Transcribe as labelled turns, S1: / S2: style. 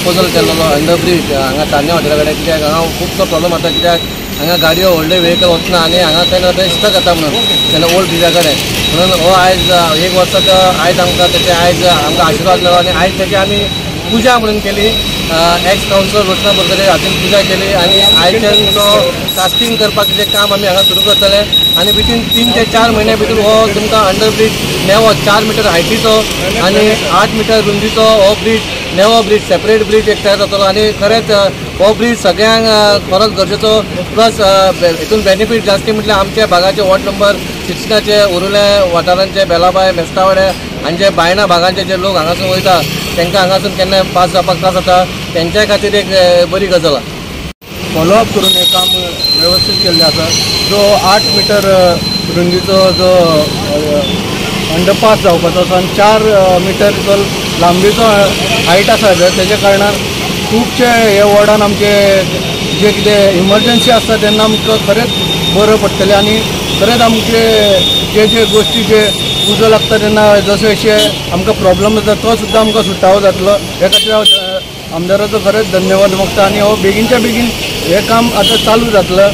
S1: Proposal केल्लो under bridge हांगा चान्ने हॉटेला कडेन, कित्याक हांगा खुबसो प्रॉब्लम जाता, कित्याक हांगा गाडयो व्हडले व्हेकल वचना आनी हांगा तेन्ना ते स्टक जाता म्हणून तेन्ना ओल्ड ब्रिजा कडेन. म्हणून हो आयज एक वर्साचो आयज आमकां तेचे आयज आमकां आशिर्वाद मेळ्ळो आनी आयज तेची आमी पुजा म्हणून केली. एक्स कावन्सिलर रोशना बोरकरे हातीन पुजा केली आनी आयच्यान तो कास्टिंग करपाचें काम आमी हांगा सुरू करतले आनी विथीन 3 ते 4 म्हयन्या भितर हो तुमकां अंडर ब्रीज नेवो 4 मिटर हायटीचो आनी 8 मिटर रुंदीचो हो ब्रीज, नेवो ब्रीज, सेपरेट ब्रीज एक तयार जातलो. आनी खरेंच हो ब्रीज सगळ्यांक खरोच गरजेचो. प्लस हितून बेनिफीट जास्ती म्हटल्यार आमच्या भागाचे वॉर्ड नंबर 16चे उरुले वाठारांचे बेलाबाय, मेस्तावाडे आनी जे बायणा भागांचे जे लोक हांगासून वयता तांकां हांगासून केन्ना पास जावपाक त्रास जाता, तेंच्या खातीर एक बरी गजाल.
S2: फॉलोअप करून हें काम वेवस्थीत केल्लें आसा. जो 8 मिटर रुंदीचो जो अंडरपास जावपाचो आसा आनी 4 मिटर जो लांबीचो हायट आसा तेज्या कारणान खुबशे हे वॉर्डान आमचे जे कितें इमर्जन्सी आसता तेन्ना आमकां खरेंच बरें पडटलें आनी खरेंच आमचे जे जे गोश्टी जे उजो लागता तेन्ना जशें अशें आमकां प्रॉब्लम जाता तो सुद्दां आमकां सुटावो जातलो. हे खातीर हांव आमदाराचो खरेंच धन्यवाद मागता आनी हो बेगीनच्या बेगीन हें काम आतां चालू जातलें.